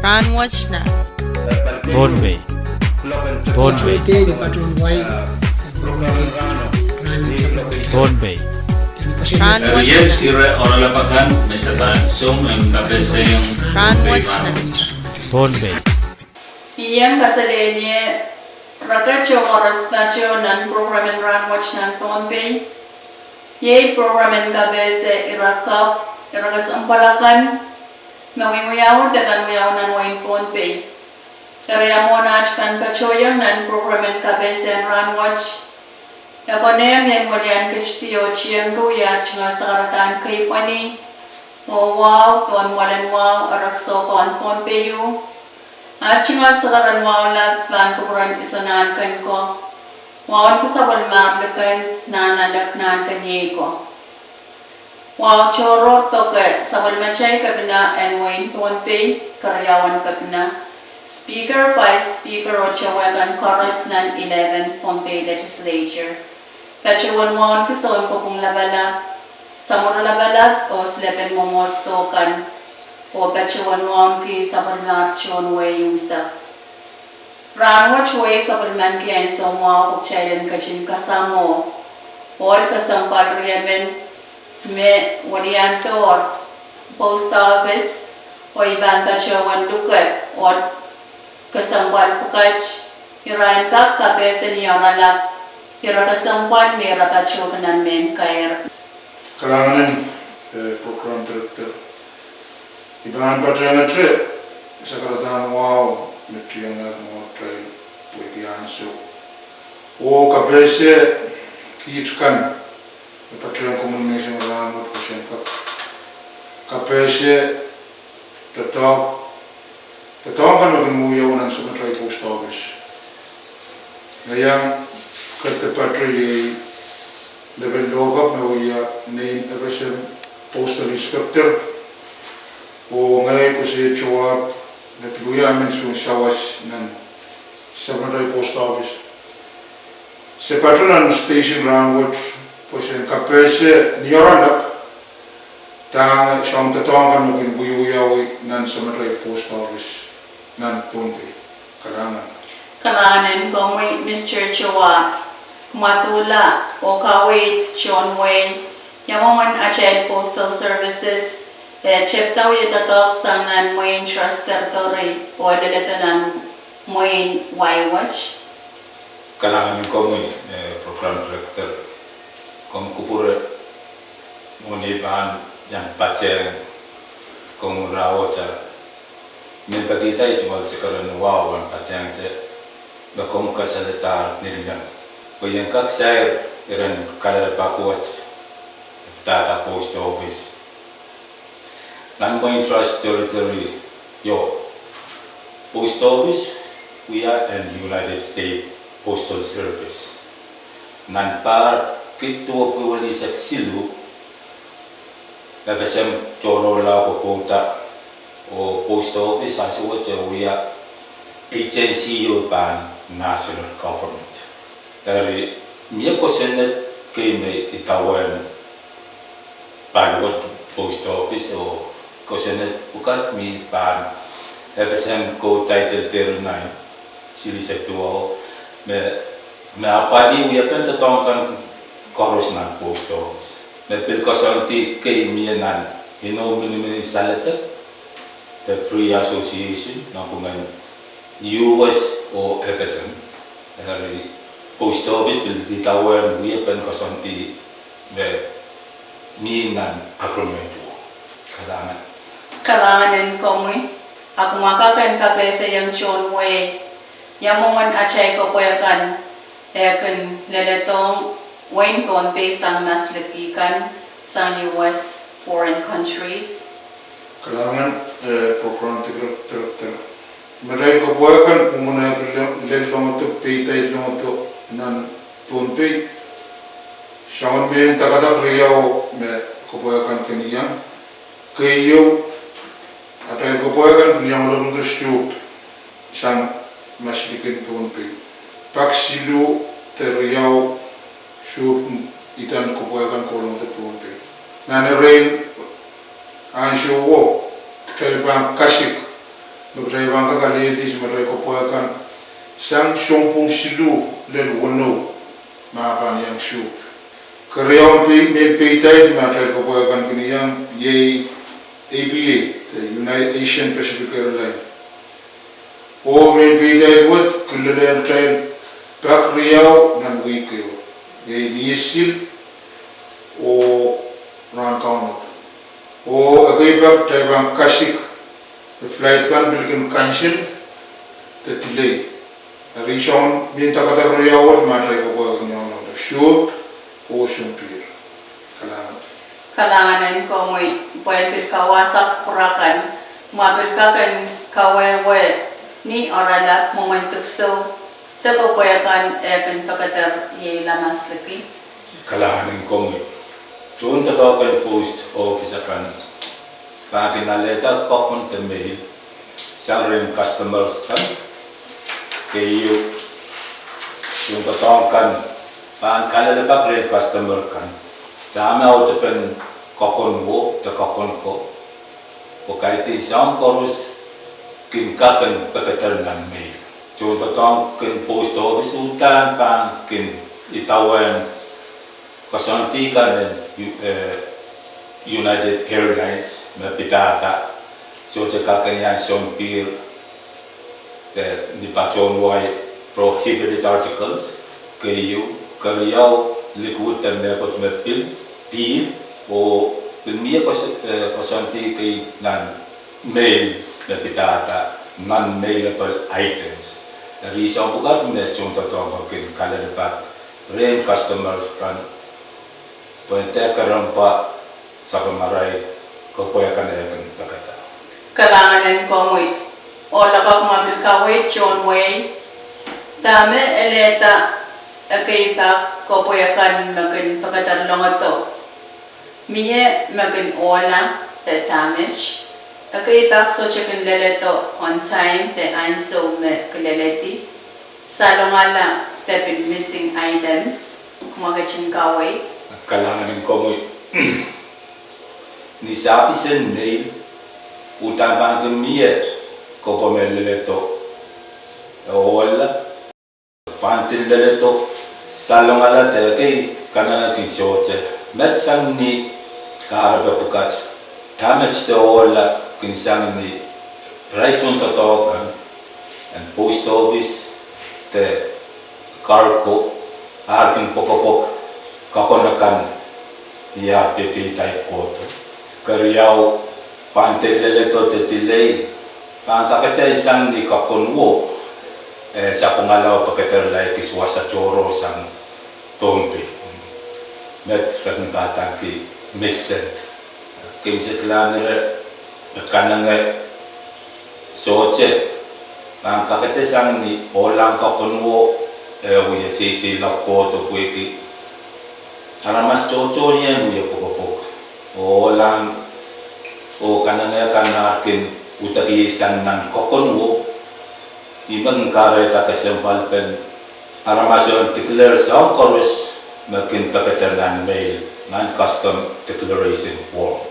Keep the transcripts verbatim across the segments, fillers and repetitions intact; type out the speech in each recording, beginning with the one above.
Rahnwet nan Pohnpei. Pohnpei. Pohnpei. Rahnwet nan Pohnpei. Ieng kaselehlie reket oh koaros pato nan program en Rahnwet nan Pohnpei. Iei program en kapehse ire kapw, ire kesempwal akan me wiewiawi de pahn wiawi nan wehin Pohnpei. Eri ia mwomwen aht pahn patohiong nan program en kapehse en rahnwet, e konehng ien welian ketidi oh tiengki wia tungoal sakaradahn keipweni oh wahu pohn mwoalen wahu erekiso kan Pohnpei. Aht tungoal sakaradahn wahu lap pahn kupwuren Iso Nahnken ko, wahu en sapwellimar likin Nahnalek Nahnken iei ko. Wahu tohrohr doke sapwellimatail kepina en wehin Pohnpei, keriaun kepina, Speaker, Vice Speaker oh towe kan koaros nan eleven Pohnpei Legislature. Patohwan wahu en kisin kopwung lapalap, samworo lapalap oh silepen mwomwohdiso kan, oh patohwan wahu en ki sapwellimar tohn wehi unsek. Rahnwet wehi sapwellimanki ansou mwahu pwe kitail en ketin kasamwo ohl kesempwal riemen me weliandohr post office, oh I pahn patohwan luke ohl kesempwal pwukat, ira en kak kapehse ni oaralap ire kesempwal me ira patohki nan mehn kair. Kalahngan en, eh, program director. I pahn patehngete sakaradahn wahu me tiengehki mwohtail pwehki ansou oh kapehse kiht kan me patehng komwi menseng rahn wet pwe sen kak kapehse doadoahk, doadoahk kan me kin wiawi nan samatail post office. Ngehi iang ketiket patohwan lepin lohkap me wia nein F S M Postal Inspector, oh ngehi koasoia tohn ahpw me pil wia emen soun sawas nan samatail post office. Se patohwan nan station rahn wet pwe sen kapehse ni oaralap dahme soang doadoahk kan me kin wiewiawi nan samatail post office nan Pohnpei. Kalahngan. Kalahngan en komwi, Mister Towe. Kumwaduhla oh kaweid tohn wehi, ia mwomwen atail postal services, eh, tepda wia doadoahk sang nan mwehin Trust Territory oh leledo nan mwehin wai wet. Kalahngan en komwi, eh, program director. Komw kupwure mwohni pahn iang patehng komwi rahnwet. Mehn pekihda tungoal sakaradahn wahu pahn patehngte me komw kasalehda nilngen pwe I en kak sair iren kalelapak wet, dahda post office. Nan mwehin Trust Territory, io, post office wia en United States Postal Service. Nan pahr kid duwepwiki welisek siluh, F S M tohrohrla kokouda, oh post office ansou wet e wia agency ieu pahn national government. Eri mie kosonned kei me idawehn pali wet post office oh kosonned pwukat me pahn F S M Code Title thirty-nine, silihsek duwau, me, me apwalih wiepen doadoahk kan koaros nan post office. Me pil koasoandi kei mie nan inou minimini saledek, the free association, nan pwungen U S oh F S M, eri post office pil idawehn wiepen koasoandi me mi nan agreement wo. Kalahngan. Kalahngan en komwi, a kumwa kak en kapehsehiong tohn wehi, ia mwomwen atail kepwe kan eh kin leledohng wehin Pohnpei sang maslikikan sang U S foreign countries. Kalahngan, eh, program director. Me atail kepwe kan mwomwen eh kin lel, lel longodo, peidai longodo nan Pohnpei. Soangen mehn dakadak riau me kepwe kan kin iang. Keieu, atail kepwe kan kin iang lokoloko soup sang maslikin Pohnpei. Pak siluh de riau soup idan kepwe kan kolong de Pohnpei. Nan erein ansou wo, kitail pahn kasik Me kitail pahn kak alehdi me atail kepwe kan sang sounpwong siluh lel weneu me pahn iang suhpw. Keriaun pei, mehn peidait me atail kepwe kan kin iang iei A P A, the United Asian Pacific Airline. Oh mehn peidait wet kin lelehng kitail pak riau nan wihk ehu, iei Nihsil oh Rahn Kaunop. Oh ekei pak kitail pahn kasik, flight kan pil kin cancel de delay. Eri soangen mehn dakadak riau wet me atail kepwe kan iang, suhpw oh sounpihr. Kalahngan. Kalahngan en komwi, pwehn pil kawahsang kupwur akan, ma pil kak en kawehwe ni oaralap mwomwen dipwisou de kepwe kan eh kin pekeder iei Lamas Liki. Kalahngan en komwi. Tohndoadoahk en post office akan pahn kin alehda koapwoaten mail sang rehn customers kan. Keieu, tohndoadoahk kan pahn kalelapak rehn customer kan dahme audepen koapwoaten wo de koapwoaten ko, pwe kaidehn soahng koaros kin kak en pekeder nan mail. Tohndoadoahk en post office uhdahn pahn kin idawehn koasoandi kan en U-, eh, United Airlines me pidada, sohte kak en iang sounpihr de ni patohwan wai prohibited articles, keieu, keriau, liquid de mehkot me pil, pihl, oh pil mie koas-, eh, koasoandi kei nan mail me pidada, non-mailable items. Eri soahng pwukat me tohndoadoahk kin kalelapak rehn customers kan pwehn dehr kerempwa sapwellimarail kepwe kan eh kin pekeder. Kalahngan en komwi. Oh lokak, ma pil kaweid tohn wehi, dahme alehda ekei pak kepwe kan me kin pekeder longodo? Mie me kin ohla de damage. Ekei pak sohte kin leledo on time de ansou me kileledi. Salongala de pil missing items. Kumwa ketin kaweid. Kalahngan en komwi. Ni service en mail, uhdahn pahn kin mie kepwe me leledo, ohla, pahn pil leledo, salongala de ekei kanengamah kin sohte. Met sang ni kahrepe pwukat, damage de ohla kin sang ni irail tohndoadoahk kan en post office de cargo, ar kin pwekpwok koapwoaten akan ni ar peidait kohdo. Keriau, pahn pil leledo de delay pahn kakete sang ni koapwoaten wo, eh, sapwungala oh pekederla ekis wasa tohrohr sang Pohnpei. Met re kin padahngki missent. Keimwseklahn ire, me kanengamah sohte, pahn kakete sang ni ohlahng koapwoaten wo, eh, wie seiseilok kohdo pwehki aramas tohtohn ien wie pwekpwok. Ohlahng oh kanengamah kan ar kin uhdahki sang nan koapwoaten wo, ih me kin kahrehda kesempwalpen aramas en declare soahng koaros me kin pekeder nan mail, nan custom declaration form.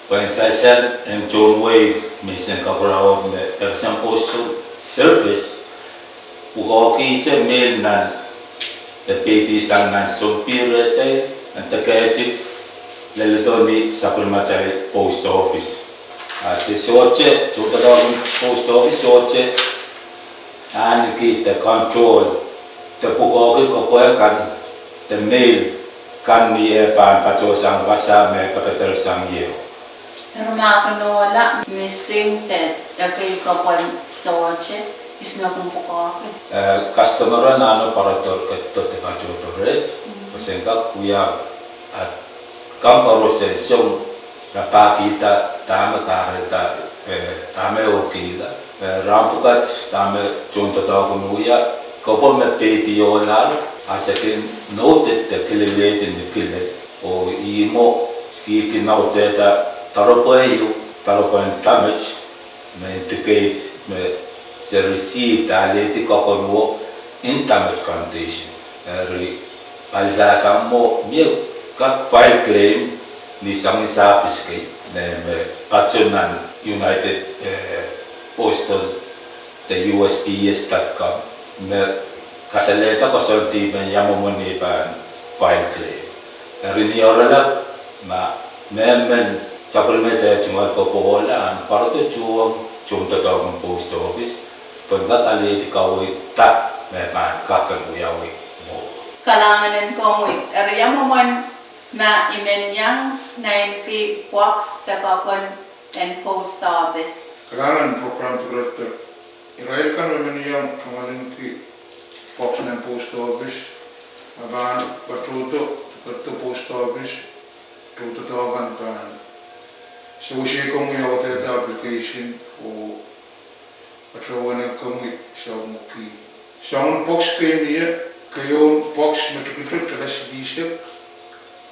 Pwehn sansal en tohn wehi, menseng kapwurahwei me F S M Postal Service pwukoahkihte mail nan, e peidi sang nan sounpihr rehtail, nan dekehti leledo ni sapwellimatail post office. A se sohte, tohndoadoahk en post office sohte ahneki de control de pwukoahki kepwe kan de mail kan ni eh pahn patohsang wasa me pekeder sang ieu. Eri ma kin ohla missing de ekei kepwe sohte, ihs me kin pwukoahki? Eh, customer nan pahn pwarodo, ketido de patohdo rehtail, pwe sen kak wia, ah, kam koaros en song rapahkihda dahme kahrehda, eh, dahme okihla. Eh, rahn pwukat dahme tohndoadoahk en wia, kepwe me peidi ohlahr, a se kin noted de kilelehdi ni kilel. Oh ih mwo, kihdi noted da doaropwe ieu, doaropwen damage, me indicate me se receive de alehdi koapwoaten wo in damage condition. Eri, palilaud sang mwo, mie kak file claim ni sang ni service kei, me, me patohdo nan United, eh, postal de U S P S dot com, me kasalehda koasoandi me ia mwomwen I pahn file claim. Eri ni oaralap ma mehmen supplement eh tungoal kokohla, I pahn pwarodo tuhwong tohndoadoahk en post office pwe I en kak alehdi kaweid da me pahn kak en wiawi mwo. Kalahngan en komwi. Eri ia mwomwen ma I men iang naineki pwoaks de kokon en post office? Kalahngan, program director. Irail kan me men iang tungoal naineki pwoaks nan post office, ma pahn patohdo, patohdo post office, tohndoadoahk kan pahn sewese komwi audaudla application oh patohwan komwi soangen key. Soangen pwoaks kei mie, keieun pwoaks me tikitik tala silihsek,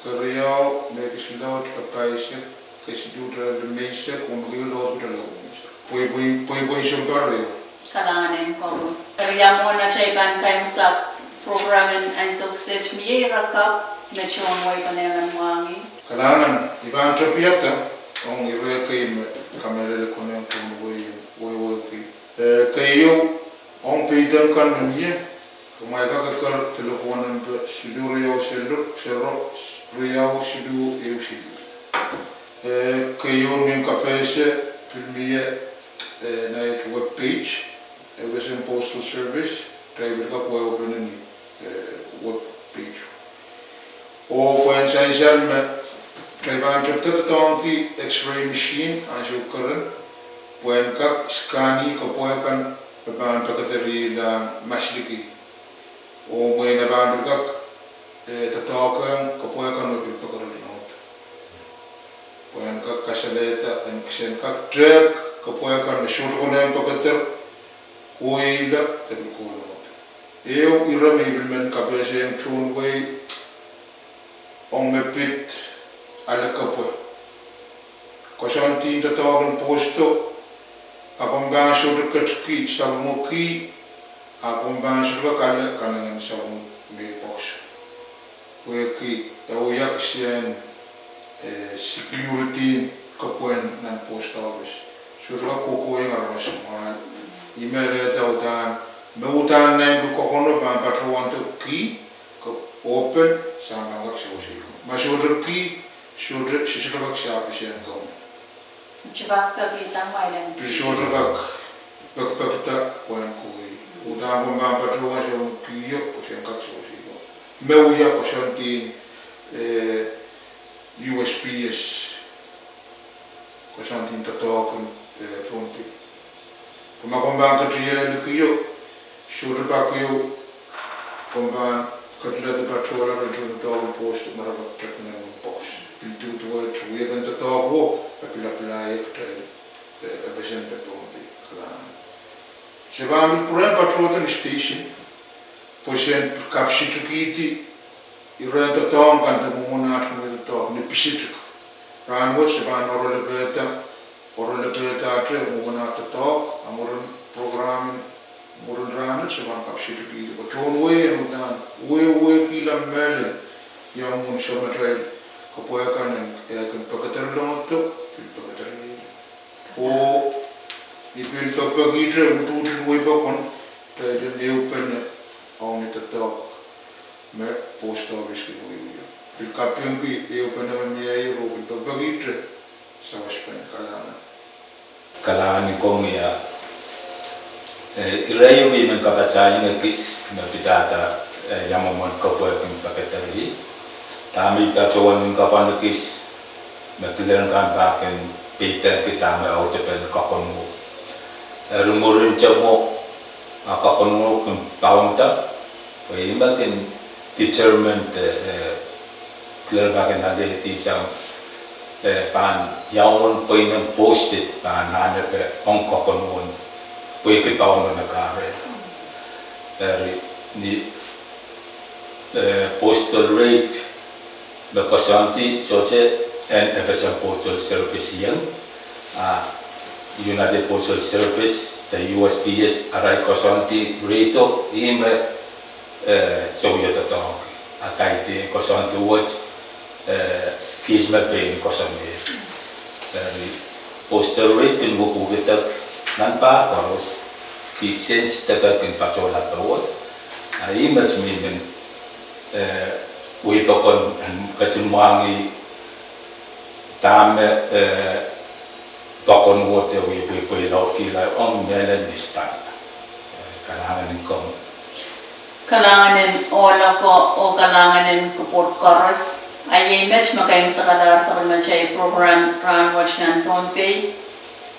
keriau me ekis laud tala pahisek, kesiluh tala limeisek, oh me keieu laud tala limeisek. Pweipwei, pweipwei sounpar ehu. Kalahngan en komwi. Eri ia mwomwen atail pahn kaimwisekala program en ansou kiset mie ire kak me tohn wehi konehng en mwahngih? Kalahngan, I pahn tapiada ong ire kei me kamehlele konehng tohn wehi en wehwehki. Eh, keieu, ong peidek kan me mie, kumwail kak eker delepwohn nempe siluh riau siluh, sero, riau siluh ehu siluh. Eh, keieun me I kapehse pil mie, eh, nait web page, eh, F S M Postal Service, kitail pil kak wehwehki ni, eh, web page. Oh pwehn sansal me kitail pahn tepda doadoahngki X-ray machine ansou keren, pwehn kak scan-i kepwe kan me pahn pekederilahng masliki. Oh mwein e pahn pil kak, eh, doadoahkehng kepwe kan me pil pekerelong. Pwehn kak kasalehda en kisehn kak track kepwe kan me sohte konehng pekeder, kohieng de pil kohlong. Ehu ire me I pil men kapehsehng tohn wehi, ong me pid ale kepwe. Koasoandi doadoahk en posto, a komw pahn sohte ketki sapwellimomwi key, a komw pahn sohte kak ale kanengen sapwellimomwi mailbox. Pwehki e wia kisehn, eh, security kepwehn nan post office. Sohte kak kokohong aramas mwahl. Ih me lehda uhdahn, me uhdahn naineki kokono pahn patohwando key, ke open, sang pahn kak sewese. Ma sohte key, sohte, sohte kak sapwseng kong. Pil sohte kak pekpekda pwehn key. Uhdahn komw pahn patohwan soangen keyo, pwe sen kak sewese. Me wia koasoandi, eh, U S P S, koasoandi doadoahk en, eh, Pohnpei. Pwe ma komw pahn ketin ale likio, sohte pak ieu, komw pahn ketin ale patohla rehn tohn doadoahk en post me re kak trekmen box. Pil duduwehte wiepen doadoahk wo, e pil apply-ehki kitail, eh, F S M de Pohnpei, kalahngan. Se pahn pil pwurehng patohdo ni station, pwe sen kapsitikihdi iren doadoahk kan de mwomwen aht ni doadoahk ni pisitik. Rahnwet se pahn oaralapehda, oaralapehdahte mwomwen aht doadoahk, a mwurin program, mwurin rahnwet se pahn kapsitikihdi. Pwe tohn wehi en uhdahn wehwehkihla mehlel, ia mwomwen soh me kitail kepwe kan en, eh, kin pekederlong do, pil pekederlong. Oh, I pil pekpekihte utuht en wehi pokon, kitail en ehupene ong ni doadoahk me post office kin wiewia. Pil kapingki ehupene me mie ieu, oh pil pekpekihte sawaspene, kalahngan. Kalahngan en komwi. Eh, ire ieu me I men kapatahiong ekis me pidada, eh, ia mwomwen kepwe kin pekederlong. Dahme I patohwan kapwaiada ekis, me kilen kan pak en peidek kitail me audepen kokono. Eri mwurin te mwo, a kokono kin paunda, pwe I men kin determine, eh, kilen pak en alehdi sang, eh, pahn ia mwomwen pweinen posted pahn anahnepe ong kokono, pwehki paun me kahrehda. Eri ni eh, postal rate, me koasoandi sohte en F S M Postal Service iang, a United Postal Service de U S P S, arail koasoandi rate-o ih me, eh, sewese doadoahk. A kaidehn koasoandi wet, eh, kiht me pein koasoandi. Eh, postal rate kin wekukida Nan pahr koaros, kihsang step kin patohla powe, a ih met mihmi, eh, wei pokon en ketin mwahngih dahme, eh, pokon wet wei pweipweilaudkihla ong mehlel Mister. Kalahngan en komwi. Kalahngan en ohl ako oh kalahngan en kupwur koaros. A iei met me keimwseklahr sapwellimatail program rahnwet nan Pohnpei.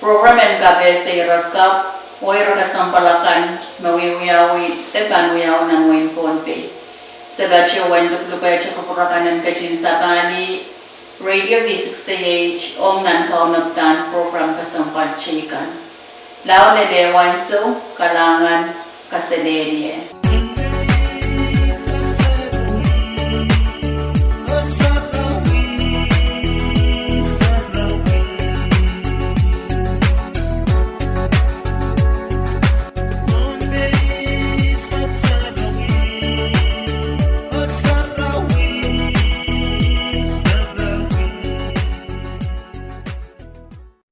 Program en kapehse ire kapw oh ire kesempwal akan me wiewiawi de pahn wiawi nan wehin Pohnpei. Se patohwan luklukehte kupwur akan en ketin sapahlih Radio V six eight ong nan kaunopadahn program kesempwal teikan. Lao lel ehu ansou, kalahngan, kaselehlie.